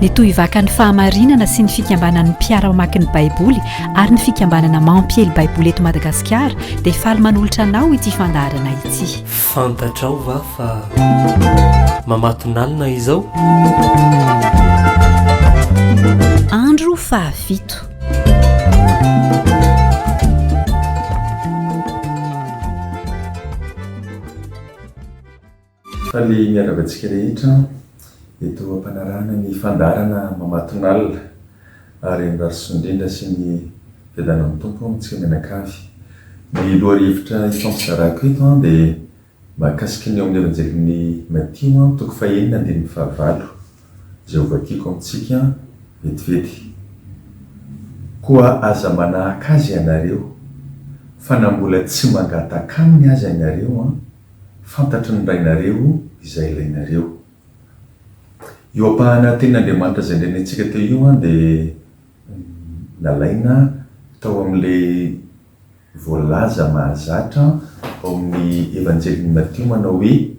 Ny Tohivakan'ny Fahamarinana sy ny Fikambanan'ny Mpiara-mamaky ny Baiboly ary ny Fikambanana Mampiely Baiboly eto Madagasikara dia faly manolotra anao ity fandaharana ity. Fantatrao va fa mamatonalina izao? Andro fahafito. Faly miarahaba antsika rehetra eto am-panarahana ny fandaharana Mamatonalina ary mirary soa indrindra sy ny fiadanan'ny Tompo amintsika mianakavy. Ny lohahevitra ifampizarako eto dia mahakasika ny ao amin'ny Evanjelin'i Matio toko fahenina andininy fahavalo izay hovakiko amintsika vetivety. Koa aza manahaka azy ianareo, fa na mbola tsy mangataka aminy aza ianareo, Fantatry ny Rainareo izay ilainareo. Io ampahana tenin'Andriamanitra izay ndrenesintsika teo io an dia nalaina tao amin'ilay voalaza mahazatra ao amin'ny Evanjelin'i Matio manao hoe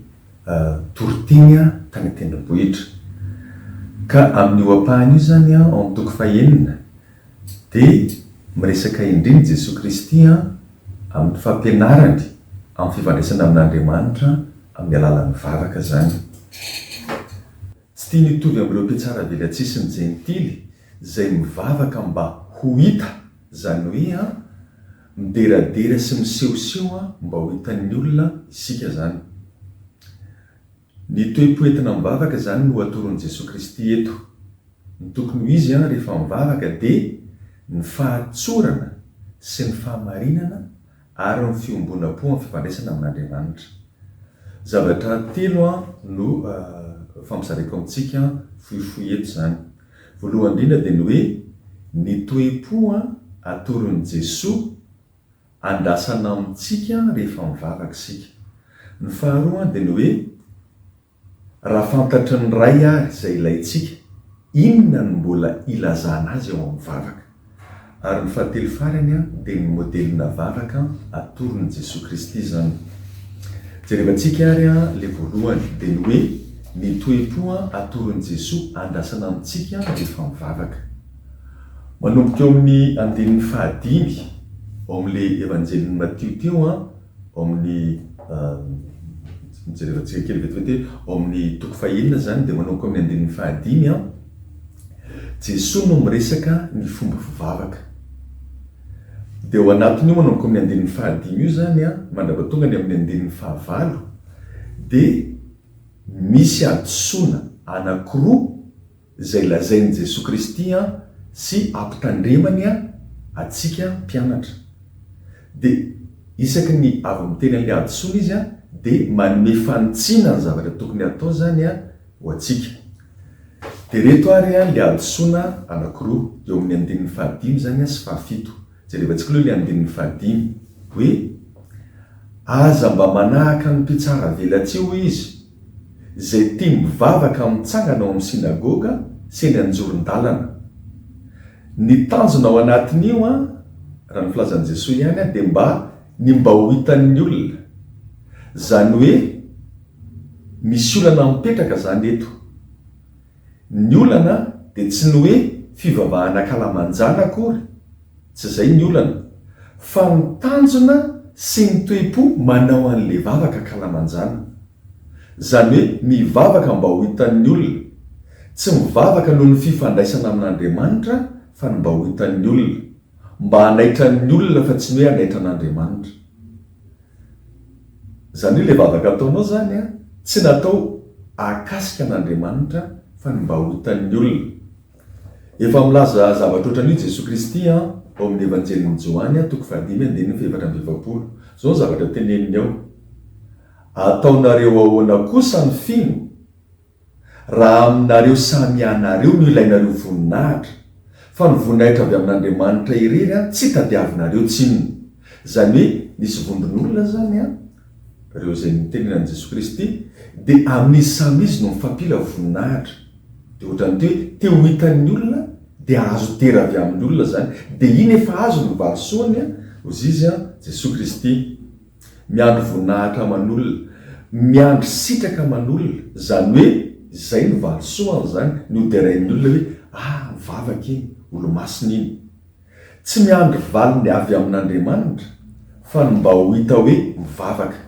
toriteny tany an-tendrombohitra. Ka amin'io ampahany io izany ao amin'ny toko fahenina dia miresaka indrindra Jesoa Kristy amin'ny fampianarany amin'ny fifandraisana amin'Andriamanitra amin'ny alalan'ny vavaka izany. Tsy tiany hitovy amin'ireo mpihatsaravelatsihy sy ny jentily izay mivavaka mba ho hita, izany hoe mideradera sy misehoseho mba ho hitan'ny olona isika izany. Ny toe-po entina mivavaka izany no atoron'i Jesoa Kristy eto. Ny tokony ho izy rehefa mivavaka dia ny fahatsorana sy ny fahamarinana ary ny fiombonam-po amin'ny fifandraisana amin'Andriamanitra. Zavatra telo no fampizaraiko amintsika fohifohy eto izany. Voalohany indrindra dia ny hoe ny toe-po atoron'i Jesoa andrasana amintsika rehefa mivavaka isika. Ny faharoa dia ny hoe raha fantatry ny Ray ary izay ilaintsika, inona no mbola ilazana Azy ao amin'ny vavaka? Ary ny fahatelo farany dia ny modelina vavaka atoron'i Jesoa Kristy izany. Jerevantsika ary ilay voalohany dia ny hoe ny toe-po atoron'i Jesoa andrasana amintsika rehefa mivavaka. Manomboka eo amin'ny andininy fahadimy ao amin'ilay Evanjelin'i Matio teo an, ao amin'ny, jerevantsika kely vetivety hoe, ao amin'ny toko fahenina izany dia manomboka amin'ny andininy fahadimy an, Jesoa no miresaka ny fomba fivavaka. Dia ao anatin'io manomboka amin'ny andininy fahadimy io izany an, mandrapatonga ny amin'ny andininy fahavalo dia misy hadisoana anankiroa izay lazain'i Jesoa Kristy sy ampitandremany antsika mpianatra. Dia isaky ny avy miteny an'ilay hadisoana Izy dia manome fanitsiana ny zavatra tokony hatao izany ho antsika. Dia ireto ary ilay hadisoana anankiroa, eo amin'ny andininy fahadimy izany sy fahafito. Jerevantsika aloha ilay andininy fahadimy hoe, Aza mba manahaka ny mpitsara velatsihy, hoy izy, izay tia mivavaka mitsangana ao amin'ny synagoga sy eny an-joron-dalana. Ny tanjona ao anatin'io, raha ny filazan'i Jesoa ihany, dia mba ny mba ho hitan'ny olona. Izany hoe misy olana mipetraka izany eto. Ny olana dia tsy ny hoe fivavahana ankalamanjana akory, tsy izay ny olana, fa ny tanjona sy ny toe-po manao an'ilay vavaka ankalamanjana. Izany hoe mivavaka mba ho hitan'ny olona. Tsy mivavaka noho ny fifandraisana amin'Andriamanitra fa ny mba ho hitan'ny olona. Mba hanaitra ny olona fa tsy ny hoe hanaitra an'Andriamanitra. Izany hoe ilay vavaka ataonao izany an, tsy natao hahakasika an'Andriamanitra fa ny mba ho hitan'ny olona. Efa milaza zavatra ohatran'io Jesoa Kristy an, ao amin'ny Evanjelin'i Joany an, toko fahadimy andininy fahefatra amby 40. Izao ny zavatra teneniny ao, Ataonareo ahoana kosa ny fino? Raha aminareo samy ianareo no ilainareo voninahitra, fa ny voninahitra avy amin'Andriamanitra irery an tsy tadiavinareo tsinona. Izany hoe nisy vondron'olona izany an, ireo izay nitenenan'i Jesoa Kristy, dia amin'izy samy izy no mifampila voninahitra. Dia ohatran'ny hoe te ho hitan'ny olona dia hahazo dera avy amin'ny olona izany. Dia iny efa azo ny valisoany an, hozy izy an, Jesoa Kristy. Miandry voninahitra aman'olona. Miandry sitraka aman'olona. Izany hoe. izay no valisoany izany, ny hoderain'ny olona hoe ah mivavaka iny, olomasina iny. Tsy miandry valiny avy amin'Andriamanitra fa ny mba ho hita hoe mivavaka.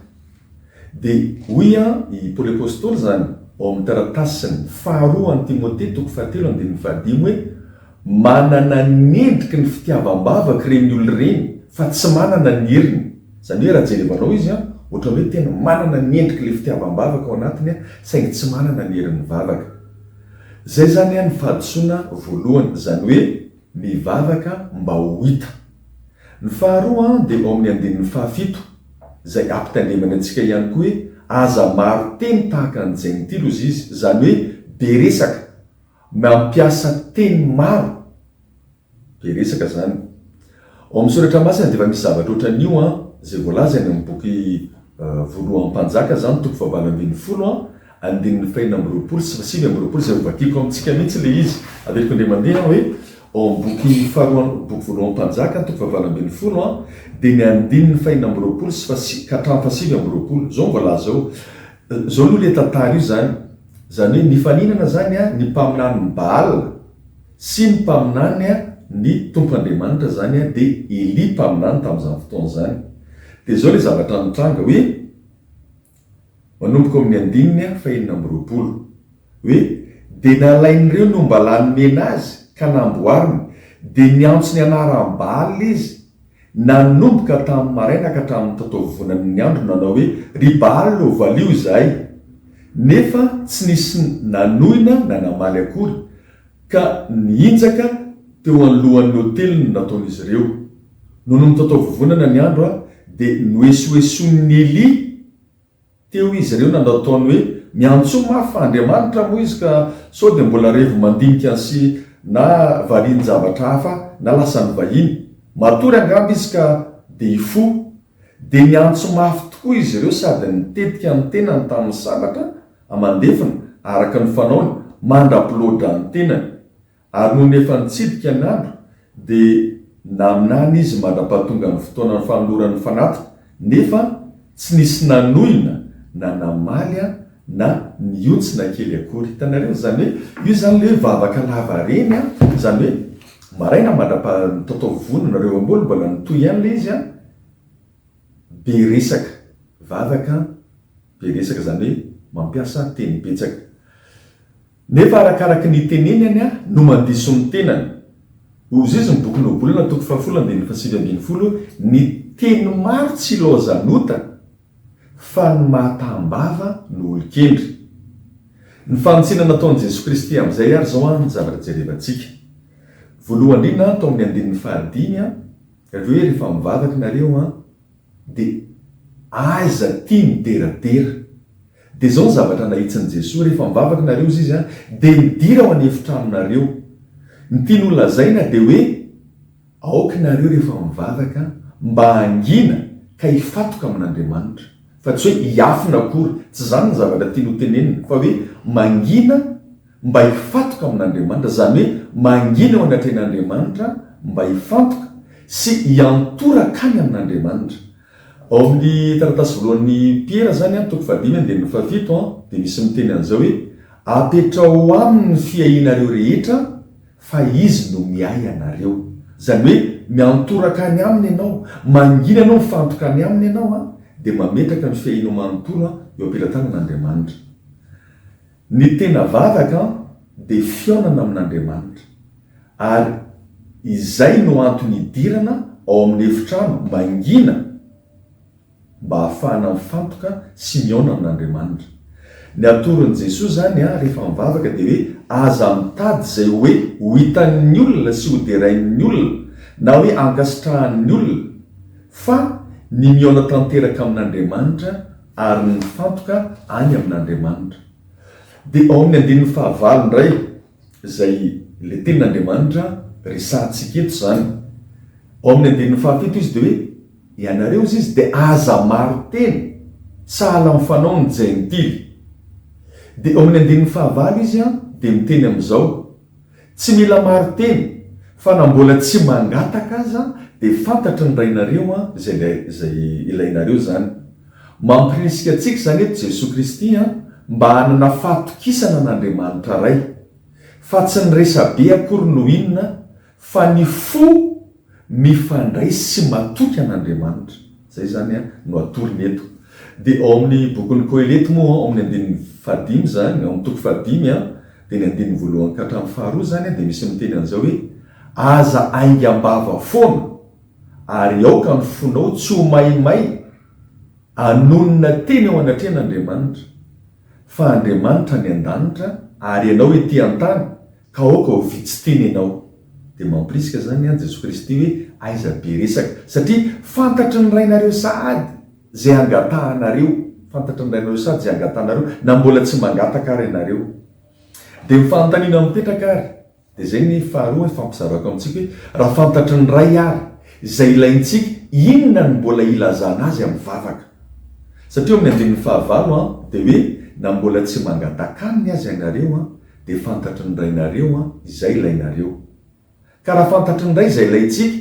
Dia hoy i Paoly Apostoly izany ao amin'ny taratasiny faharoa an'i Timote toko fahatelo andininy fahadimy hoe, Manana ny endriky ny fitiavam-bavaka ireny olona ireny fa tsy manana ny heriny. Izany hoe raha jerevanao izy an, ohatran'ny hoe tena manana ny endrik'ilay fitiavam-bavaka ao anatiny an, saingy tsy manana ny herin'ny vavaka. Izay izany an ny fahadisoana voalohany, izany hoe mivavaka mba ho hita. Ny faharoa dia ao amin'ny andininy fahafito, izay ampitandremany antsika ihany koa hoe aza maro teny tahaka ny jentily hozy izy, izany hoe be resaka, mampiasa teny maro, be resaka izany. Ao amin'ny soratra masina dia efa misy zavatra ohatran'io an, izay voalaza any amin'ny boky voalohan'ny Mpanjaka izany, toko fahavalo 18 an, andininy fahenina amby 20 sy fahasivy amby 20, izay hovakiko amintsika mihitsy ilay izy. Averiko indray mandeha hoe, ao amin'ny boky faharoa, boky voalohan'ny Mpanjaka, toko fahavalo 18 an, dia ny andininy fahenina amby 20 sy fahasi, ka hatramin'ny fahasivy amby 20. Izao no voalaza ao. Izao aloha ilay tantara io izany. Izany hoe nifaninana izany an, ny mpaminanin'i Baal sy ny mpaminany ny Tompo Andriamanitra izany an, dia Elia mpaminany tamin'izany fotoana izany. Dia izao ilay zavatra nitranga hoe, manomboka ao amin'ny andininy fahenina amby 20, hoe, Dia nalain'ireo ny ombalahy nomena azy ka namboariny, dia niantso ny anaran'i Baal izy, nanomboka tamin'ny maraina ka hatramin'ny tataovovonan'ny andro, nanao hoe, Ry Baal ô, valio izahay! Nefa tsy nisy nanohina na namaly akory, ka nihinjaka teo anoloan'ny ôtely ny nataon'izy ireo. Nony mitataovovonana ny andro, dia noesoesoin'i Elia teo izy ireo nanao ataony hoe, Miantsoa mafy fa Andriamanitra moa izy ka sao dia mbola revo mandinika sy na varian-javatra hafa na lasa nivahiny. Matory angamba izy ka dia hifoha. Dia niantso mafy tokoa izy ireo sady nitetika ny tenany tamin'ny sabatra aman-defona araka ny fanaony mandra-piloa-dra ny tenany. Ary nony efa nitsidika ny andro, dia naminany izy mandra-pahatongan'ny fotoanan'ny fanolorany ny fanatitra, nefa tsy nisy nanohina na namaly na nihontsina kely akory. Hitanareo? Izany hoe, io izany ilay hoe vavaka lava reny an, izany hoe maraina mandra-pahataotao vonona nareo ambony, mbola nitohy ihany ilay izy an, be resaka, vavaka be resaka, izany hoe mampiasa teny betsaka. Nefa arakaraky ny itenenany no mandiso ny tenany. Hozy izy ny bokin'ny Ohabolana toko fahafolo andininy faha-19, Ny teny maro tsy ilaozan'ota, fa ny mahataham-bava no olon-kendry. Ny fanintsiana nataon'i Jesoa Kristy amin'izay ary izao ny zavatra jerevantsika. Voalohany indrindra, tao amin'ny andininy fahadimy, ry hoe rehefa mivavaka nareo dia aiza tia mideradera. Dia izao ny zavatra nahitsin'i Jesoa, rehefa mivavaka nareo hozy izy dia midira ao an'efitranonareo. Ny tiany ho lazaina dia hoe aoka nareo rehefa mivavaka mba hangina ka hifatoka amin'Andriamanitra. Fa tsy hoe hiafina akory, tsy izany ny zavatra tiany ho tenenina, fa hoe mangina mba hifatoka amin'Andriamanitra, izany hoe mangina eo anatrehan'Andriamanitra mba hifantoka sy hiantoraka any amin'Andriamanitra. Ao amin'ny taratasy voalohan'i Piera izany, toko fahadimy andininy fahafito, dia misy miteny an'izao hoe, Apetraho aminy ny fiahianareo rehetra, fa izy no miahy anareo. Izany hoe miantoraka any aminy ianao, mangina ianao, mifantoka any aminy ianao, dia mametraka ny fiahianao manontolo eo am-pelatanan'Andriamanitra. Ny tena vavaka dia fihaonana amin'Andriamanitra, ary izay no antony idirana ao amin'ny efitrano mangina mba hahafahana mifantoka sy mihaona amin'Andriamanitra. Ny atoron'i Jesoa izany rehefa mivavaka dia hoe aza mitady izay hoe ho hitan'ny olona sy ho derain'ny olona na hoe ankasitrahan'ny olona fa ny mihaona tanteraka amin'Andriamanitra ary ny mifantoka any amin'Andriamanitra. Dia ao amin'ny andininy fahavalo indray, izay ilay tenin'Andriamanitra resahantsika eto izany. Ao amin'ny andininy fahafito izy dia hoe, Ianareo, hozy izy, dia aza maro teny, sahala amin'ny fanaon'ny Jentily. Dia ao amin'ny andininy fahavalo izy dia miteny amin'izao, Tsy mila maro teny, fa na mbola tsy mangataka aza dia fantatry ny Rainareo izay izay ilainareo izany. Mampirisika antsika izany eto Jesoa Kristy. mba hanana fahatokisana an'Andriamanitra Ray. Fa tsy ny resabe akory no inona fa ny fo mifandray sy matoky an'Andriamanitra. Izay izany no atorony eto. Dia ao amin'ny bokin'i Kohelety moa, ao amin'ny andininy fahadimy izany, ao amin'ny toko fahadimy, dia ny andininy voalohany ka hatramin'ny faharoa izany dia misy miteny an'izao hoe, Aza haingam-bava foana, ary aoka ny fonao tsy ho maimay hanonona teny eo anatrehan'Andriamanitra, fa Andriamanitra any an-danitra ary ianao ety an-tany, ka aoka ho vitsy teny ianao. Dia mampirisika izany an Jesoa Kristy hoe aiza be resaka, satria fantatry ny Rainareo sahady izay angatahanareo, fantatry ny Rainareo sahady izay angatahanareo na mbola tsy mangataka ary ianareo. Dia ny fanontaniana mipetraka ary, Dia izay ny faharoa ifampizarako amintsika hoe raha fantatry ny Ray ary izay ilaintsika, inona no mbola ilazana Azy amin'ny vavaka? Satria ao amin'ny andininy fahavalo an, dia hoe na mbola tsy mangataka Aminy aza ianareo an, dia fantatry ny Rainareo an, izay ilainareo. Ka raha fantatry ny Ray izay ilaintsika,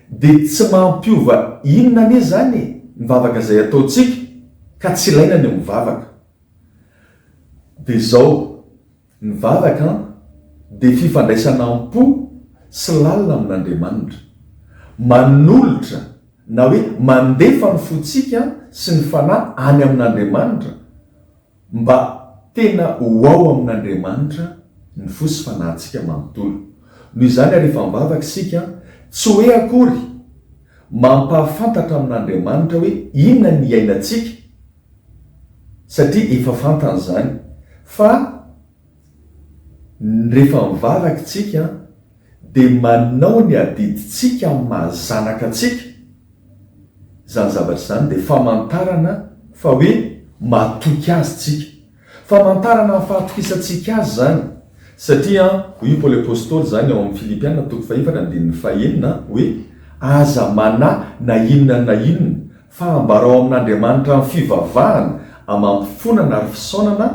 dia tsy mampiova inona anie izany e, ny vavaka izay ataontsika, ka tsy ilaina ny mivavaka. Dia izao. Ny vavaka dia fifandraisana am-po sy lalina amin'Andriamanitra. Manolotra na hoe mandefa ny fontsika sy ny fanahy any amin'Andriamanitra mba tena ho ao amin'Andriamanitra ny fo sy fanahintsika manontolo. Noho izany ary rehefa mivavaka isika, tsy hoe akory mampahafantatra amin'Andriamanitra hoe inona ny iainantsika, satria efa fantany izany fa rehefa mivavaka isika dia manao ny adidintsika amin'ny maha zanaka antsika, izany zavatra izany dia famantarana fa hoe matoky azy isika. Famantarana ny fahatokisantsika azy izany satria hoy i Paoly Apostoly izany ao amin'ny Filipiana toko fahefatra andininy fahenina hoe aza manahy na inona na inona Fa ambarao amin'Andriamanitra amin'ny fivavahana, amam-pifonana ary fisaonana,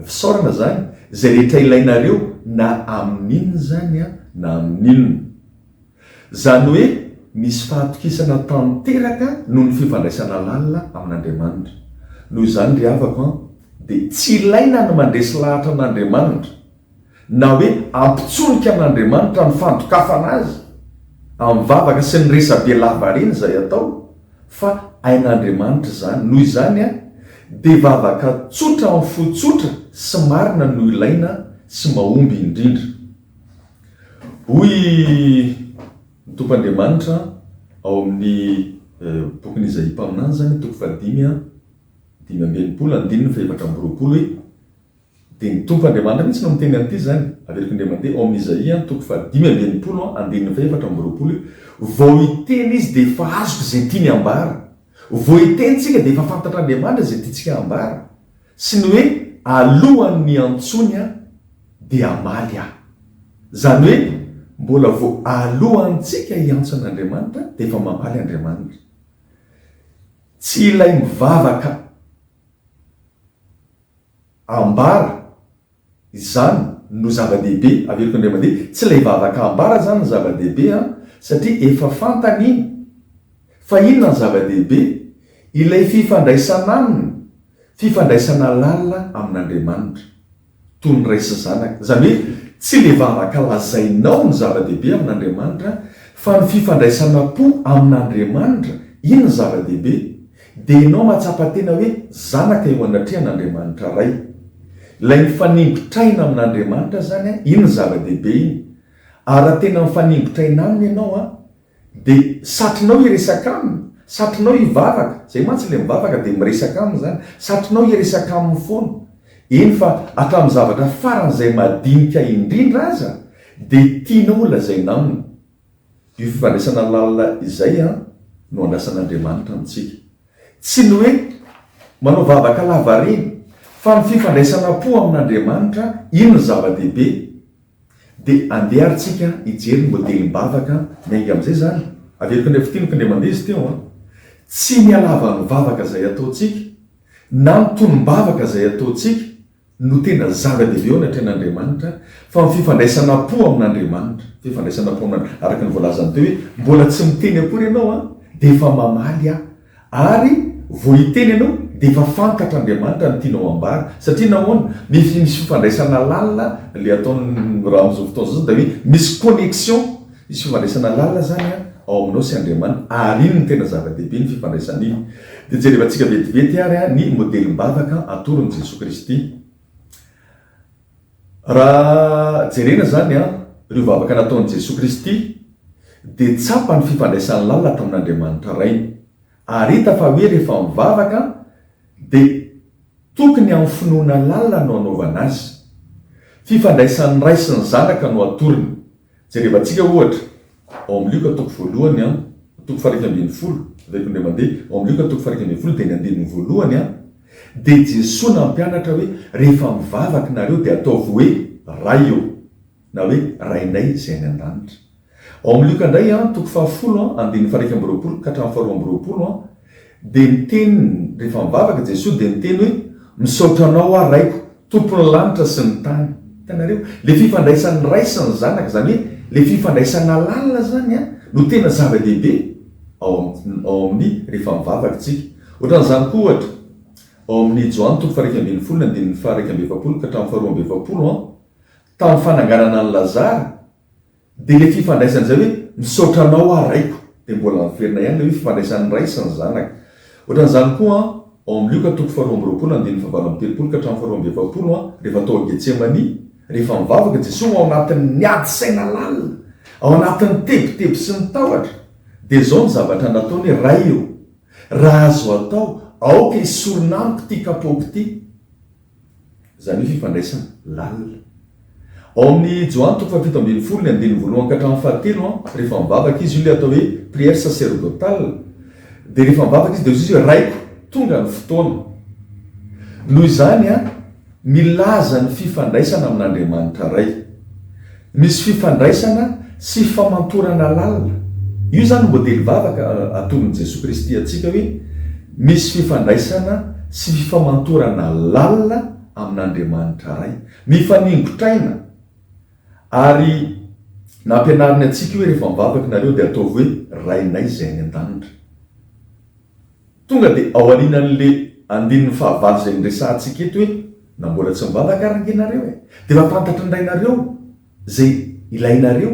fisaorana izany, izay rehetra ilainareo, na amin'inona izany na amin'inona. Izany hoe misy fahatokisana tanteraka noho ny fifandraisana lalina amin'Andriamanitra. Noho izany ry havako an, dia tsy ilaina ny mandresy lahatra an'Andriamanitra, na hoe hampitsonika an'Andriamanitra ny fandokafana azy amin'ny vavaka sy ny resabe lavareny izay atao fa hain'Andriamanitra izany. Noho izany dia vavaka tsotra amin'ny fo tsotra sy marina no ilaina sy mahomby indrindra. Hoy ny Tompo Andriamanitra ao amin'ny bokin'i Izaia mpaminany izany, toko fahadimy, 65, andininy faha-24 hoe. Dia ny Tompo Andriamanitra mihitsy no miteny an'ity izany. Averiko indray mandeha, ao amin'i Izaia, toko faha-65, andininy faha-24 hoe, Vao hiteny izy dia efa azoko izay tiany hambara. Vao hiteny tsika dia efa fantatr'Andriamanitra izay tiantsika hambara. Sy ny hoe, alohan'ny hiantsoany aho dia hamaly aho. Izany hoe, mbola vao alohantsika hiantso an'Andriamanitra dia efa mamaly Andriamanitra. Tsy ilay mivavaka. Ambara, izany no zava-dehibe, averiko indray mandeha, tsy ilay vavaka ambara izany no zava-dehibe an, satria efa fantany iny, fa inona no zava-dehibe? Ilay fifandraisana aminy, fifandraisana lalina amin'Andriamanitra. Toy ny ray sy zanaka. Izany hoe tsy ilay vavaka lazainao no zava-dehibe amin'Andriamanitra fa ny fifandraisana-po amin'Andriamanitra, iny no zava-dehibe. Dia ianao mahatsapa tena hoe zanaka eo anatrehan'Andriamanitra Ray. Ilay mifaningotraina amin'Andriamanitra izany an, iny no zava-dehibe iny. Ary raha tena mifaningotraina aminy ianao an, Dia satrinao hiresaka aminy, satrinao hivavaka, izay mantsy ilay mivavaka dia miresaka aminy izany, satrinao hiresaka aminy foana, eny fa hatramin'ny zavatra faran'izay madinika indrindra aza dia tianao ho lazaina aminy. Io fifandraisana lalina izay no andrasan'Andriamanitra amintsika. Tsy ny hoe manao vavaka lavareny fa ny fifandraisana am-po amin'Andriamanitra, iny no zava-dehibe. Dia andeha ary tsika hijery ny modelim-bavaka miainga amin'izay izany. Averiko indray fintiniko indray mandeha izy teo an. Tsy ny halavan'ny vavaka izay ataontsika, na ny tonom-bavaka izay ataontsika no tena zava-dehibe eo anatrehan'Andriamanitra fa ny fifandraisana am-po amin'Andriamanitra. Fifandraisana am-po amin'Andriamanitra. Araka ny voalazany teo hoe mbola tsy miteny akory ianao an, dia efa mamaly aho. Ary vao hiteny ianao dia efa fantatr'Andriamanitra ny tianao ambara. Satria nahoana? Misy misy fifandraisana lalina ilay ataon'ny raha amin'izao fotoana izao dia hoe misy connexion, misy fifandraisana lalina izany an, ao aminao sy Andriamanitra. Ary iny no tena zava-dehibe ny fifandraisana iny. Dia jerevantsika vetivety ary an ny modelim-bavaka atoron'i Jesoa Kristy. Raha jerena izany an, ireo vavaka nataon'i Jesoa Kristy dia tsapa ny fifandraisany lalina tamin'Andriamanitra Rainy. Ary hita fa hoe rehefa mivavaka dia tokony amin'ny finoana lalina no anaovana azy. Fifandraisan'ny Ray sy ny Zanaka no atorony. Jerevantsika ohatra, ao amin'ny Lioka toko voalohany an, toko faha-11, averiko indray mandeha, ao amin'ny Lioka toko faha-11 dia ny andininy voalohany an, dia Jesoa nampianatra hoe rehefa mivavaka nareo dia ataovy hoe Ray ô, na hoe Rainay izay any an-danitra. Ao amin'ny Lioka indray an, toko fahafolo an, andininy faha-21 ka hatramin'ny faharoa-amby-roapolo an, dia miteny, rehefa mivavaka Jesoa dia miteny hoe, Misaotra Anao aho Raiko, Tompon'ny lanitra sy ny tany. Hitanareo? Ilay fifandraisan'ny Ray sy ny Zanaka, izany hoe ilay fifandraisana lalina izany an, no tena zava-dehibe ao ao amin'ny rehefa mivavaka isika. Ohatran'izany koa ohatra, ao amin'ny Joany toko faha-11 ny andininy faha-41 ka hatramin'ny faharoa-amby-efapolo an, tamin'ny fananganana an'i Lazara, Dia ilay fifandraisana izay hoe misaotra anao aho Raiko, dia mbola miverina ihany ilay hoe fifandraisan'ny Ray sy ny Zanaka. Ohatran'izany koa ao amin'ny Lioka toko faharoa-amby-roapolo andininy fahavalo-amby-telopolo ka hatramin'ny faharoa-amby-efapolo rehefa tao Getsemania, rehefa mivavaka Jesoa ao anatin'ny ady saina lalina, ao anatin'ny tebiteby sy ny tahotra, dia izao ny zavatra nataony hoe Ray ô, raha azo atao, aoka esorina amiko ity kapoaka ity. Izany hoe fifandraisana lalina. Ao amin'ny Joany toko fahafito ambin'ny folo ny andininy voalohany ka hatramin'ny fahatelo, rehefa mivavaka izy, io ilay atao hoe prière sacerdotale, dia rehefa mivavaka izy dia hoy izy hoe Raiko, tonga ny fotoana. Noho izany, milaza ny fifandraisana amin'Andriamanitra Ray. Misy fifandraisana sy famantorana lalina. Io izany modely vavaka atoron'i Jesoa Kristy antsika hoe misy fifandraisana sy fifamantorana lalina amin'Andriamanitra Ray. Mifaningotraina. Ary nampianariny antsika hoe rehefa mivavaka nareo dia ataovy hoe Rainay izay any an-danitra. Tonga dia ao aorianan'le andininy fahavalo izay niresahantsika eto hoe na mbola tsy mivavaka ary ange nareo e! Dia efa fantatry ny Rainareo izay ilainareo.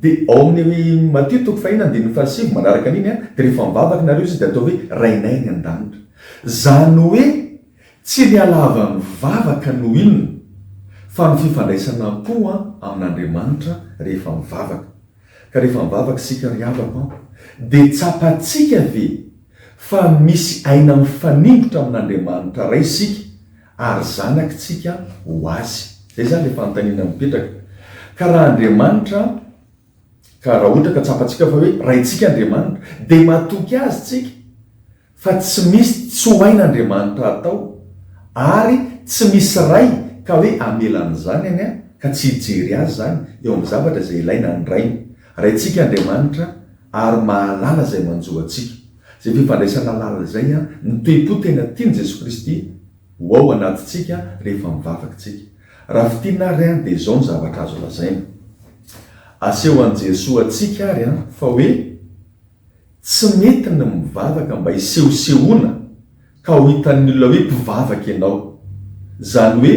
Dia ao amin'ny Matio toko fahiny andininy fahasivy manaraka an'iny an, dia rehefa mivavaka nareo izy dia ataovy hoe Rainay any an-danitra. Izany hoe tsy ny halavan'ny vavaka no inona fa ny fifandraisana am-po amin'Andriamanitra rehefa mivavaka. Ka rehefa mivavaka isika ry havako an, dia tsapantsika ve fa misy aina mifaningotra amin'Andriamanitra Ray isika ary zanaky tsika ho Azy? Izay izany ilay fanontaniana mipetraka. Ka raha Andriamanitra, ka raha ohatra ka tsapantsika fa hoe Raintsika Andriamanitra, dia matoky Azy tsika, Fa tsy misy tsy ho hain'Andriamanitra atao, ary tsy misy ray ka hoe hamela ny zanany ka tsy hijery azy izany eo amin'ny zavatra izay ilaina ny rainy. Raintsika Andriamanitra ary mahalala izay manjo antsika. Izay fifandraisana lalina izay ny toe-po tena tian'i Jesoa Kristy ho ao anatintsika rehefa mivavaka isika. Raha fintinina ary dia izao ny zavatra azo lazaina. Asehon'i Jesoa antsika ary fa hoe. Tsy mety ny mivavaka mba hisehosehoana ka ho hitan'ny olona hoe mpivavaka ianao. Izany hoe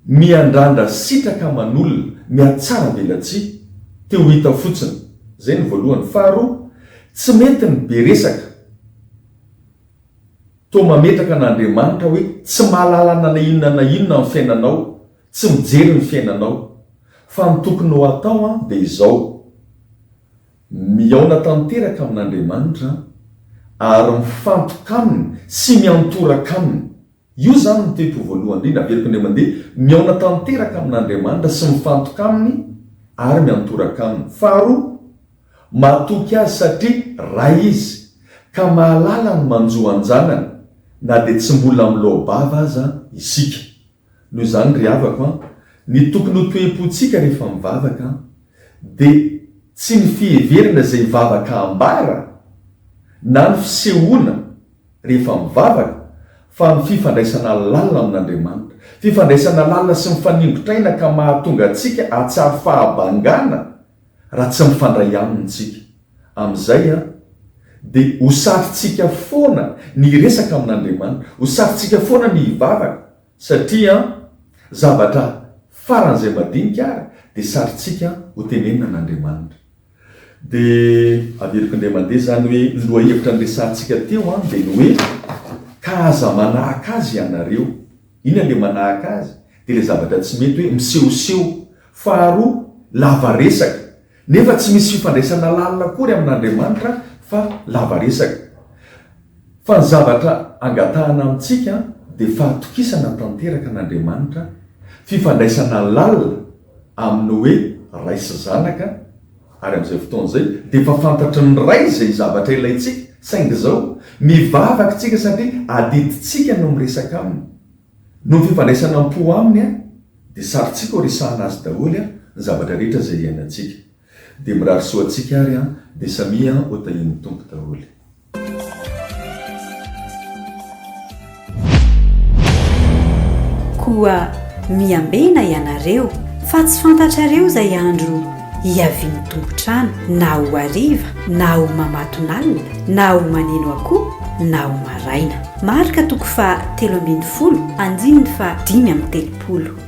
miandrandra sitraka aman'olona, mihatsara velatsihy, te ho hita fotsiny. Izay no voalohany. Faharoa, tsy mety ny be resaka. Toa mametraka an'Andriamanitra hoe tsy mahalala na inona na inona amin'ny fiainanao, tsy mijery ny fiainanao. Fa ny tokony ho atao dia izao. Mihaona tanteraka amin'Andriamanitra ary mifantoka Aminy sy miantoraka Aminy. Io izany no toe-po voalohany indrindra, averiko indray mandeha, mihaona tanteraka amin'Andriamanitra sy mifantoka Aminy ary miantoraka Aminy. Faharoa, matoky Azy satria Ray Izy, ka mahalala ny manjo an-janany na dia tsy mbola miloa-bava aza isika. Noho izany ry havako an, ny tokony ho toe-pontsika rehefa mivavaka an, dia tsy ny fiheverana izay vavaka ambara na ny fisehoana rehefa mivavaka fa ny fifandraisana lalina amin'Andriamanitra. Fifandraisana lalina sy mifaningotra aina ka mahatonga antsika hahatsiaro fahabangana raha tsy mifandray Aminy isika. Amin'izay an, Dia ho sarotsika foana ny hiresaka amin'Andriamanitra, ho sarotsika foana ny hivavaka, satria zavatra faran'izay madinika ary dia sarotsika ho tenenina an'Andriamanitra. Dia averiko indray mandeha izany hoe ny lohahevitra niresahantsika teo dia ny hoe ka aza manahaka azy ianareo. Inona ilay manahaka azy? Dia ilay zavatra tsy mety hoe misehoseho. Faharoa, lava resaka. Nefa tsy misy fifandraisana lalina akory amin'Andriamanitra fa lava resaka. Fa ny zavatra angatahana amintsika dia fahatokisana tanteraka an'Andriamanitra, fifandraisana lalina amin'ny hoe Ray sy Zanaka, ary amin'izay fotoana izay dia efa fantatry ny Ray izay zavatra ilaintsika, saingy izao, mivavaka isika satria adidintsika no miresaka Aminy. Noho ny fifandraisana am-po Aminy, Dia sarintsika ho resahana azy daholo an ny zavatra rehetra izay iainantsika. Dia mirary soa antsika ary an, dia samia ho tahian'ny Tompo daholo. Koa miambena ianareo, fa tsy fantatrareo izay andro hiavian'ny tompon-trano, na ho hariva, na ho mamatonalina, na ho maneno akoho, na ho maraina. Marka toko faha 13, andininy faha 35.